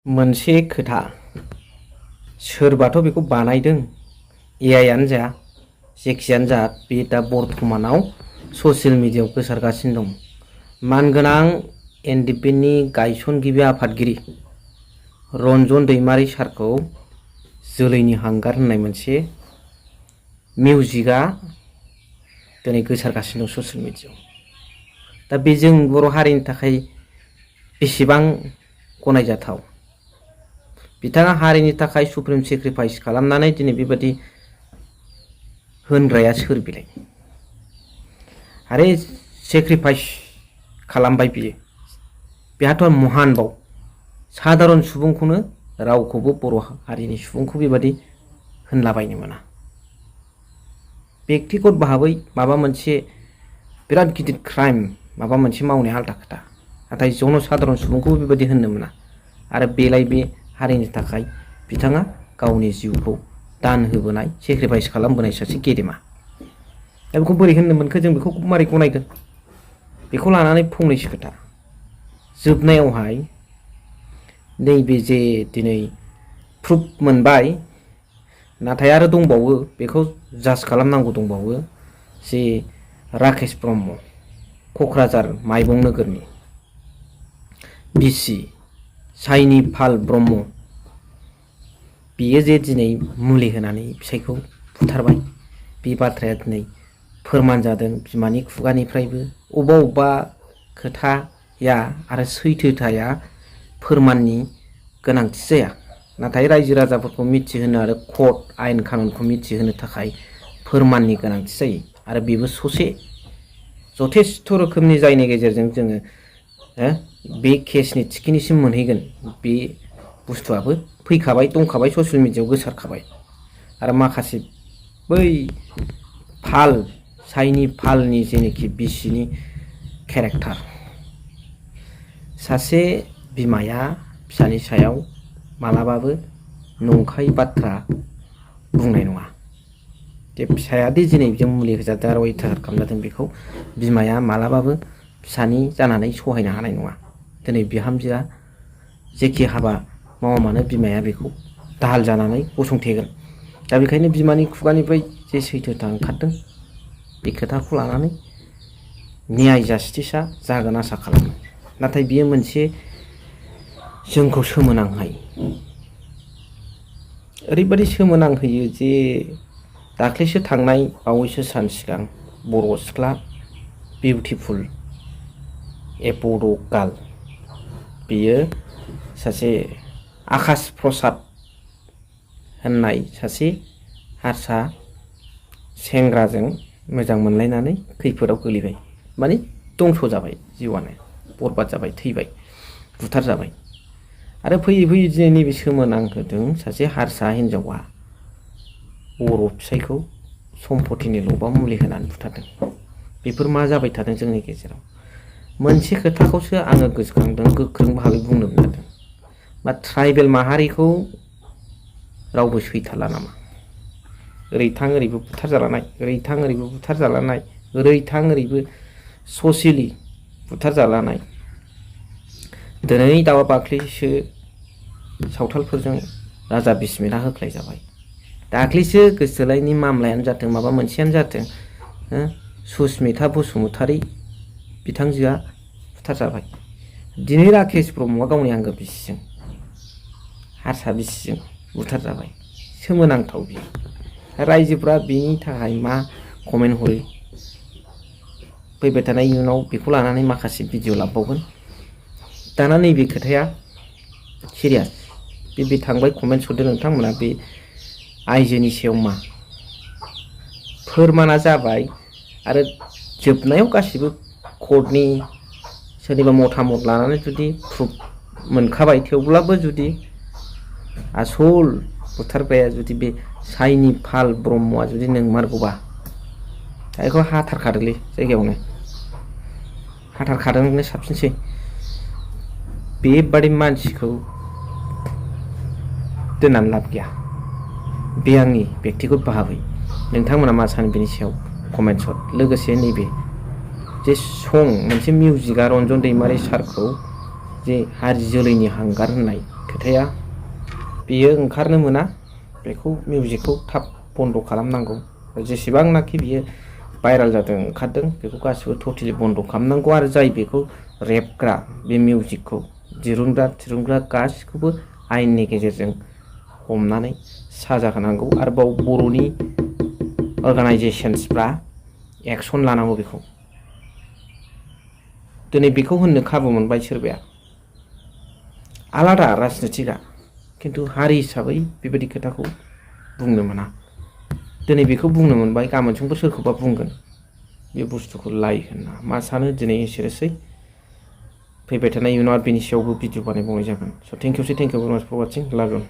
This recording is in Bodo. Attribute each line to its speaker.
Speaker 1: मोनसे खोथा सोरबाथ' बेखौ बानायदों एआइआनो जा जेखियानो जा बे दा बर्थमानाव ससियेल मिडियायाव गोसारगासिनो दं। मानगोनां एनडिपिनि गायसनगिरि आफादगिरि रन्जन दैमारि सारखौ जोलैनि हांगार होननाय मोनसे मिउजिकआ दिनै गोसारगासिनो दं ससियेल मिडियायाव। दा बे जों बर' हारिनि थाखाय बेसेबां गनायजाथाव? बिथाङा हारिनि थाखाय सुप्रिम सेक्रिफाइस खालामनानै दिनै बेबायदि होनग्राया सोर बिलाय? आरे सेक्रिफाइस खालामबाय बियो, बेहाथ' महानबाव साधारन सुबुंखौनो रावखौबो बर' हारिनि सुबुंखौ बेबायदि होनलाबायनो मोना। बेक्तिगत भाबै माबा मोनसे बिराद गिदिर क्राइम माबा मोनसे मावनाया आलदा खोथा, नाथाय जनसाधारन सुबुंखौबो बेबायदि होननो मोना। आरो बेलाय बे हारिनि थाखाय बिथाङा गावनि जिउखौ दान होबोनाय सेक्रिफाइस खालामबोनाय सासे गेदेमा। दा बेखौ बोरै होननो मोनखो, जों बेखौ मारै गनायगोन? बेखौ लानानै फंनैसो खोथा जोबनायावहाय नैबे जे दिनै प्रुफ मोनबाय, नाथाय आरो दंबावो, बेखौ जाज खालामनांगौ दंबावो जे राकेश ब्रह्म क'क्राझार माइबं नोगोरनि बिसि साइनि पाल ब्रह्म, बियो जे दिनै मुलि होनानै फिसायखौ बुथारबाय, बे बाथ्राया दिनै फोरमान जादों बिमानि खुगानिफ्रायबो। अबेबा खोथाया आरो सैथोथाया फोरमाननि गोनांथि जाया, नाथाय रायजो राजाफोरखौ मिथिहोनो आरो कर्ट आयेन कानुनखौ मिथिहोनो थाखाय फोरमाननि गोनांथि जायो। आरो बेबो ससे जथेस्थ' रोखोमनि जायनि गेजेरजों जोङो बे केसनि थिखिनिसिम मोनहैगोन, बे बुस्थुआबो फैखाबाय, दंखाबाय, ससियेल मिडियायाव गोसारखाबाय। आरो माखासे बै पाल साइनि पालनि जेनोखि बिसिनि केरेक्टार, सासे बिमाया फिसानि सायाव मालाबाबो नंखाय बाथ्रा बुंनाय नङा। जे फिसायादि दिनै जों मुलि होजादों आरो अयथासार खालामजादों, बेखौ बिमाया मालाबाबो फिसानि जानानै सहायनो हानाय नङा। दिनै बिहामजोआ जेखि हाबा मावा मानो बिमाया बेखौ दाहाल जानानै गसंथेगोन। दा बेखायनो बिमानि खुगानिफ्राय जे सैथोथा ओंखारदों, बे खोथाखौ लानानै न्याय जास्टिसआ जागोन आसा खालामो। नाथाय बियो मोनसे जोंखौ सोमोनांहोयो, ओरैबायदि सोमोनांहोयो जे दाख्लैसो थांनाय बावैसो सान सिगां बर' सिख्ला बिउटिफुल ए बड' गार्ल, बियो सासे आकाश प्रसाद होननाय सासे हारसा सेंग्राजों मोजां मोनलायनानै खैफोदाव गोलैबाय, माने दंस' जाबाय, जिउआनो बरबाद जाबाय, थैबाय, बुथार जाबाय। आरो फैयै फैयै दिनै नैबे सोमोनांहोदों सासे हारसा हिन्जावा बर' फिसायखौ सम्पतिनि ल'बा मुलि होनानै बुथारदों। बेफोर मा जाबाय थादों जोंनि गेजेराव? मोनसे खोथाखौसो आङो गोसोखांदों, गोख्रों भाबै बुंनो नागिरदों, मा ट्राइबेल माहारिखौ रावबो सैथाला नामा? ओरै थां ओरैबो बुथारजालानाय, ओरै थां ओरैबो बुथारजालानाय, ओरै थां ओरैबो ससियेलि बुथारजालानाय। दिनै दावा दाख्लैसो सावथालफोरजों राजा बिस्मितआ होख्लाय जाबाय। दाख्लैसो गोसोथोलायनि मामलायानो जाथों, माबा मोनसेयानो जाथों, सुसमिता बसुमतारी बिथांजोआ बुथारजाबाय। दिनै राकेश ब्रह्मआ गावनि आंगो बिसिजों, हारसा बिसिजों बुथारजाबाय। सोमोनांथाव बियो। रायजोफ्रा बेनि थाखाय मा कमेन्ट हरो? फैबाय थानाय इयुनाव बेखौ लानानै माखासे भिडिअ लाबोबावगोन। दाना नैबे खोथाया सिरियास। बे थांबाय कमेन्ट हरदों नोंथांमोना, बे आइजोनि सायाव मा फोरमाना जाबाय। आरो जोबनायाव गासिबो कर्टनि सोरनिबा मतामत लानानै जुदि प्रुफ मोनखाबाय, थेवब्लाबो जुदि आसल बुथारग्राया जुदि बे साइनि पाल ब्रह्मआ जुदि नंमारगौबा, दा बेखौ हाथारखादोलै, जायगायावनो हाथारखादोंनो साबसिनसै। बेबादि मानसिखौ दोननानै लाब गैया। बे आंनि बेक्तिगत भाबै। नोंथांमोना मा सानो बेनि सायाव कमेन्ट हर। लोगोसे नैबे जे सं मोनसे मिउजिकआ रन्जन दैमारि सारखौ जे हारि जोलैनि हांगार होननाय खोथाया बियो ओंखारनो मोना, बेखौ मिउजिकखौ थाब बन्द' खालामनांगौ। जेसेबांनाखि बियो भाइरेल जादों ओंखारदों बेखौ गासिबो टटेलि बन्द' खालामनांगौ आरो जाय बेखौ रेबग्रा बे मिउजिकखौ दिरुनग्रा गासिखौबो आयेननि गेजेरजों हमनानै साजा होनांगौ। आरोबाव बर'नि अर्गानाइजेसन्सफ्रा एक्सन लानांगौ बेखौ। दिनै बेखौ होननो खाबु मोनबाय सोरबाया, आलादा राजनितिकआ, खिन्थु हारि हिसाबै बेबायदि खोथाखौ बुंनो मोना। दिनै बेखौ बुंनो मोनबाय, गाबोन समफोर सोरखौबा बुंगोन बे बुस्थुखौ लाइ होनना। मा सानो दिनै एसेनोसै। फैबाय थानाय इयुनाव बेनि सायावबो भिडिअ बानायबावनाय जागोन। स' थेंक इउ भेरि माच फर वाचिं। लाभ इउ।